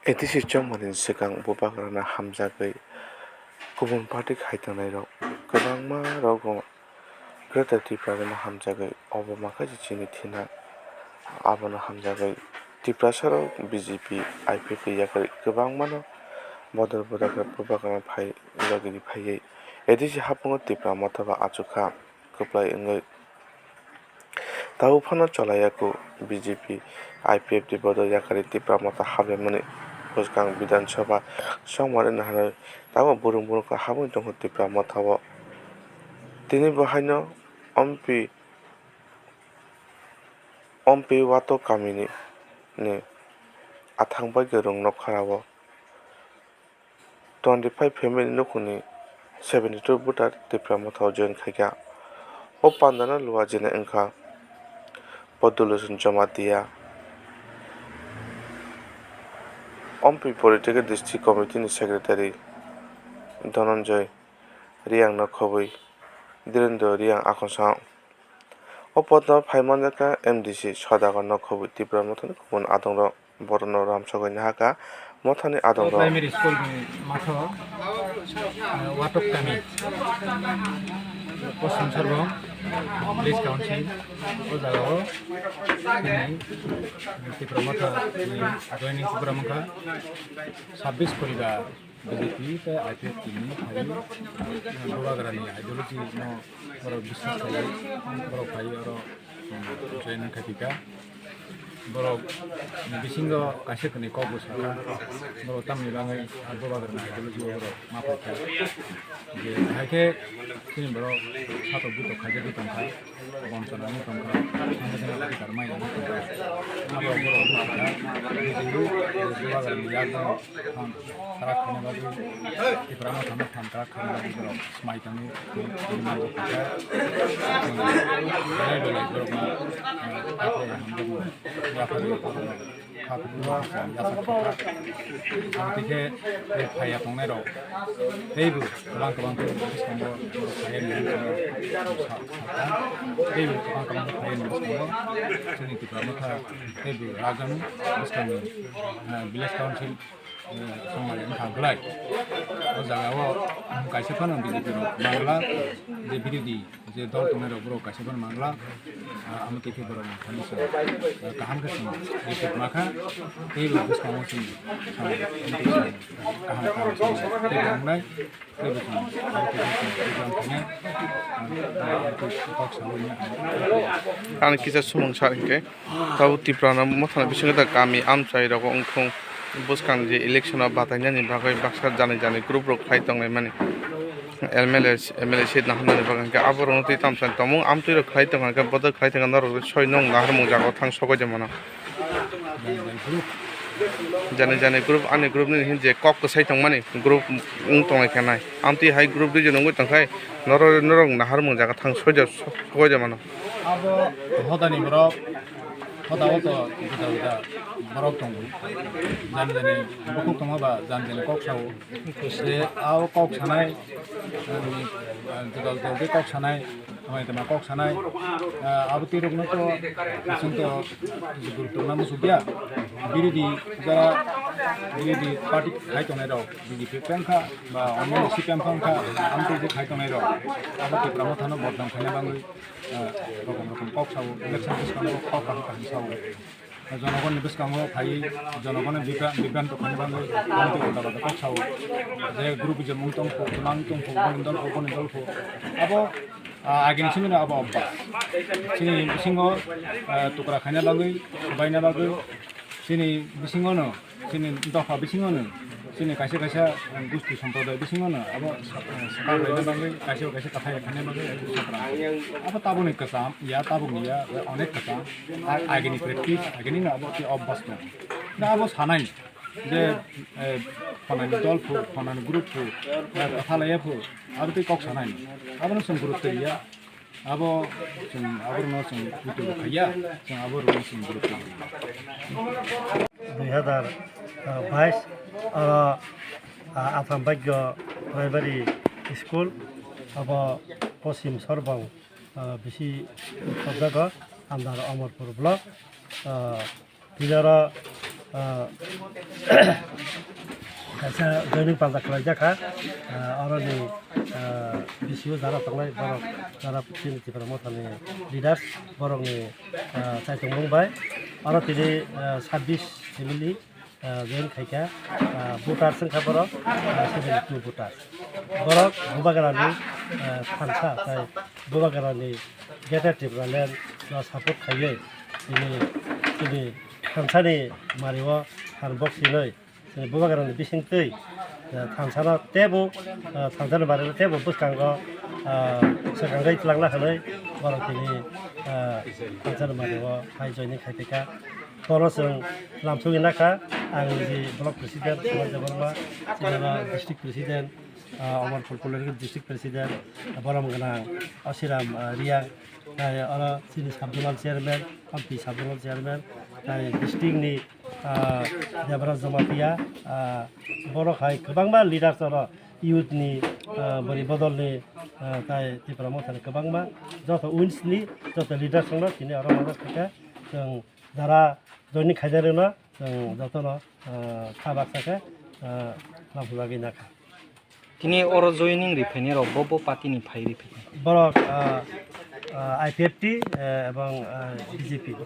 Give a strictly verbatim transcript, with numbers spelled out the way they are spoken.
A D C chongmani swkang bubagrano hamjagwi kubun party khai tongnairok kwbangma rogo Greater Tipraland-no hamjagwi obo mankha je chini thina. Abono hamjagwi Tiprasarok B J P, I P F ni yakarwi kwbangmano bodol bodol khe bubagrano phai logi phaiwi A D C haphango Tipra Motha bai achukha kwplai wngwi. Tabuk phano cholayaku B J P, I P F ni bodol yakarwi Tipra Motha habyammani bwskang Bidhan Sabha songmani naharwi tabuk burung burung khe habwi tongkha Tipra Motha o. Tini bo haino Ompi, Ompi Wato kamini ni athang bai kwrwng nokharao twenty five family nukhungni seventy two voter Tipra Motha o join khaikha. O pandano luajinai wngkha Podulosing Jamatia, Ompi Political District Committee ni Secretary Dhananjay Reang no khobwi Dhirendra Reang Akonsa. O podno phai manjakha M D C Sodagar no khobwi Tipra Mothani kubun adongrok borokno ramsogwi nahakha Mothani adongrok. Primary School ni matho, ah, Watok Kami, Poschim Sorbong, Village Council, o jagao chini Tipra Motha ni joining program wngkha, sabbish poribar. B J P tei I P F T ni phaiwi, bubagrani ideology no borok biswas khlaiwi borok phaiwi oro, um, join wngkha kha. Borok bisingo kaisa kwnwi kok bo sakha, borok tamni bagwi bubagrani ideology o borok ma phaikha. Je hai khe chini borok satok butok khaijagwi tongkha. Bom chwnani tongkha, ang khe adhikar mai nani tongkha. Abo borok buchikha, B J P bubagrani yakno phan kwrak khaina bagwi, Tipra Mothano phan kwrak khaina bagwi borok mai tongwi tongmani tongkha. Belai belai borokno, eh, hamjakmung yapharwi borokno. Kha phuru no yachak kha. Ang twi khe phaiya tongnai rok teibo kwbang kwbang khe bwskango phaiya ni bwskango sa-, sakha. Teibo kwbang kwbang khe phaiya ni bwskango chini Tipra Motha teibo rajan bwskango, eh, village council, eh, songmani wngkha belai. O jaga o kaisa phano B J P rok bangla je birodhi je dol tongnai rok borok kaisa phano mangla, ah, amo twi khe borok thani se, ah, kaham khe chwng report ma kha, tei bo bwskango chwng kaham kaham chwng tei bo wngnai, tei bo chwng abo twi khe chwng program khainai, ah, kok sawi. Ani kisa sumung sa hinkhe. Tabuk Tipra no Mothani bisingo da kami amchai rogo wngthung bwskang je election o batainani bagwi baksa jani jani group rok khlai tonglaimani. M L A, M L A seat naharnani bagwi hwnkhe aborokno twi tamsani tongmung amtwi rok khlai tongkha hwnkhe bodol khlai tongkha norok soi nung naharmung jagao thang sogwi de mano. Jani jani group ani group ni hinje kok kwsai tongmani group wng tonglai kha nai amtwi hai group dui jon wngwi tongkhai norok norok naharmung jaga thang soi de sogwi de mano. Abo hodani borok, hoda o to juda juda borok tongo. Jani jani bukhuk tongma ba jani jani kok sao. Je abo kok sanai, jani, ah, juda juda khe kok sanai, tama tama kok sanai. Ah, abo twi rokno to chwng to gurutto rwna muchuk ya. Birodhi jara birodhi party khai tongnai rok B J P peng kha ba onno C P M peng kha, ang twi khe khai tongnai rok. Abo Tipra Mothano bodnam khaina bagwi. Ah, rokom rokom kok sao, election bwskango kok kaham kaham sao. Jonogonni bwskango phaiwi jonogonni bibra-, bibranto khaina bagwi, bibranto uldabada kok sao. Je group je mung tongkho, mang tongkho, boni dol kho, boni dol kho. Abo, ah, agini simi no abo obba. Chini bisingo, ah, tukra khaina bagwi, baina bagwi, chini bisingo no Chini dopha bisingo no, chini kaisa kaisa, eh, gusti somproday bisingo no abo sa-, eh, sakha khlaina bagwi, kaisa kaisa kathai khlaina bagwi abo sakha. Abo tabukni kwcham ya, tabukni ya, eh, onek kwcham. A-, agini practice, agini no abo tei obvas tong. Da abo sanai je, eh, phanani dol phu, phanani group phu, eh, kwtha laiya phu, abo tei kok sanai. Abono chwng group twi ya. Abo chwng, aborokno chwng puitwi rwkhaiya, chwng aborokno chwng group twi rwkha. Dui hazar bais, oro, ah, Assam Bhagya Primary School, abo Poschim Sorbong, ah, bisi sopjago, under Amarpur Block, ah, Tini oro, Ah, kaisa joining panja khlaijak kha, ah, oroni, ah, B C O jara tongnai borok, jara chini Tipra Mothani leaders, borokni, ah, chaichung mung bai. Oro tini, ah, sabbish family, ah, join khaikha, ah, voters wngkha borok, ah, seventy two voters. Borok Bubagrani, ah, thansa, tai Bubagrani Greater Tipraland no support khaiwi tini, tini thansani mario phan box hinwi, tini Bubagrani bisingtwi, ah, thansano tebo, ah, thansani mario tebo bwskango, ah, swkangwi twlangna hinwi borok tini, ah, thansani mario hai joining khai tongkha. Bono chwng lamsogwi nakha, ang niji block president Suman Debbarma, chini oro district president, ah, Omorpur Polori district president, borom gwnang Osiram, ah, Riang, tai oro chini sub zonal chairman, Hampi sub zonal chairman, tai district ni, ah, Debraj Jamatia, ah, borok hai kwbangma leaders oro youth ni, ah, bwrwi bodol ni, ah, tai Tipra Mothani kwbangma joto wings ni joto leaders rokno tini oro manna thangkha. Chwng jara joining khainai rwno chwng jotono, ah, kha baksa khe, ah, lamsogwi nakha. Tini oro joining riphainai rok bo, bo party ni phai riphainai? Borok, ah, ah, I P F T, eh, ebong, ah, B J P.